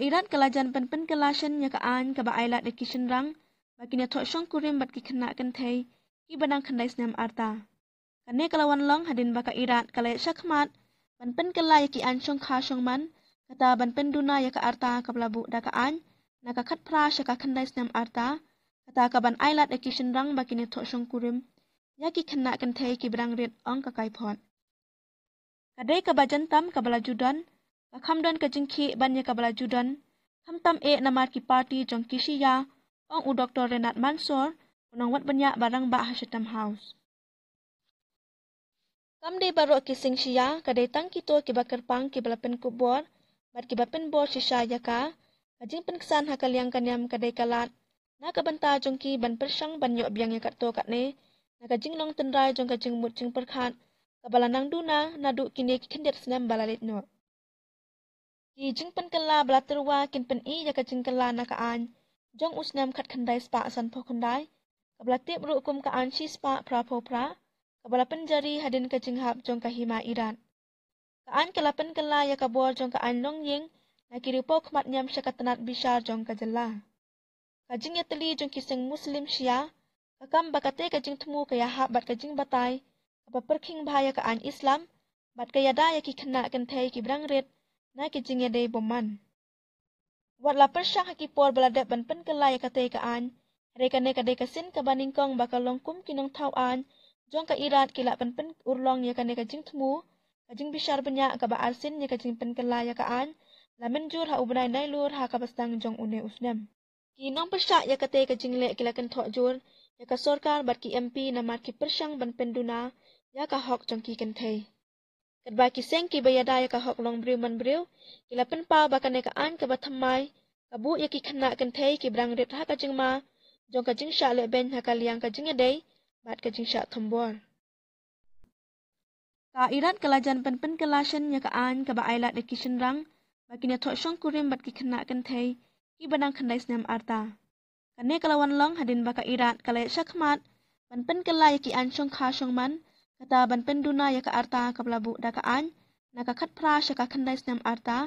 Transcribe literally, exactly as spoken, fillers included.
Irat ka la jan pynpynkylla shen ïa ka aiñ kaba ailad ïa ki shynrang ba kin ïathoh shongkurim bad ki khynnah kynthei kiba dang khyndai snem arta. Kane ka la wan long hadien ba ka Irat ka la ïaid shakhmat ban pynkylla ïa ki aiñ shongkha shongman, kata ban pynduna ïa ka arta kaba la buh da ka aiñ na ka khatphra sha ka khyndai snem arta, kata ka ban ailad ïa ki shynrang ba kin ïathoh shongkurim ïa ki khynnah kynthei kiba dang rit, ong ka Kaiphot. Ka dei kaba jan tam kaba la ju don, ka kham don ka jingkhih ban ïa kaba la ju don, khamtam eh namar ki party jong ki Shia, ong u Doktor Renat Mansor, u nongwad bniah ba rangbah ha Chatham House. Kam dei baroh ki seng Shia, ka dei tang kito kiba kyrpang kiba la pynkup bor bad kiba pynbor shisha ïa ka. Ka jingpynksan ha ka liang ka niam ka dei ka lad na ka bynta jong ki ban pyrshang ban ïoh biang ïa katto katne na ka jinglong tynrai jong ka jingmut jingpyrkhat kaba la nang duna naduh kine ki khyndiat snem ba la leit noh. Ki jingpynkylla ba la tyrwa kin pyni ïa ka jingkylla na ka aiñ jong u snem khatkhyndai spah sanphew khyndai, kaba la tip ruh kum ka aiñ shispah phraphew phra, kaba la pynjari hadien ka jinghap jong ka Hima Irat. Ka aiñ ka la pynkylla ïa ka bor jong ka aiñ longïing na ki riewpawkhmat niam sha ka tnat bishar jong ka jylla. Ka jingïatylli jong ki seng Muslim Shia ka kam ba kata ka jingthmu ka ïahap bad ka jingbatai kaba pyrkhing bha ïa ka aiñ Islam bad ka ïada ïa ki khynnah kynthei kiba dang rit na ki jingïadei bymman. Wat la pyrshang ha ki por ba la dep ban pynkylla ïa kata ka aiñ, hynrei kane ka dei ka sien kaba nyngkong ba ka long kum ki nongthaw aiñ jong ka Irat ki la pynpynurlong ïa kane ka jingthmu, ka jingbishar bniah kaba arsien ïa ka jingpynkylla ïa ka aiñ la mynjur ha u bnai Nailur ha kaba sdang jong une u snem. Ki nongpyrshah ïa kata ka jingleh ki la kynthoh jur ïa ka sorkar bad ki M P namar ki pyrshang ban pynduna ïa ka hok jong ki kynthei. Katba ki seng kiba ïada ïa ka hok long briew man briew ki la pynpaw ba kane ka aiñ kaba thymmai ka buh ïa ki khynnah kynthei kiba dang rit ha ka jingma jong ka jingshah lehbeiñ ha ka liang ka jingïadei bad ka jingshah thombor. Ka Irat ka la jan pynpynkylla shen ïa ka aiñ kaba ailad ïa ki shynrang ba kin ïathoh shongkurim bad ki khynnah kynthei kiba dang khyndai snem arta. Kane ka la wan long hadien ba ka Irat ka la ïaid shakhmat ban pynkylla ïa ki aiñ shongkha shongman, kata ban pynduna ïa ka arta kaba la buh da ka aiñ na ka khatphra sha ka khyndai snem arta,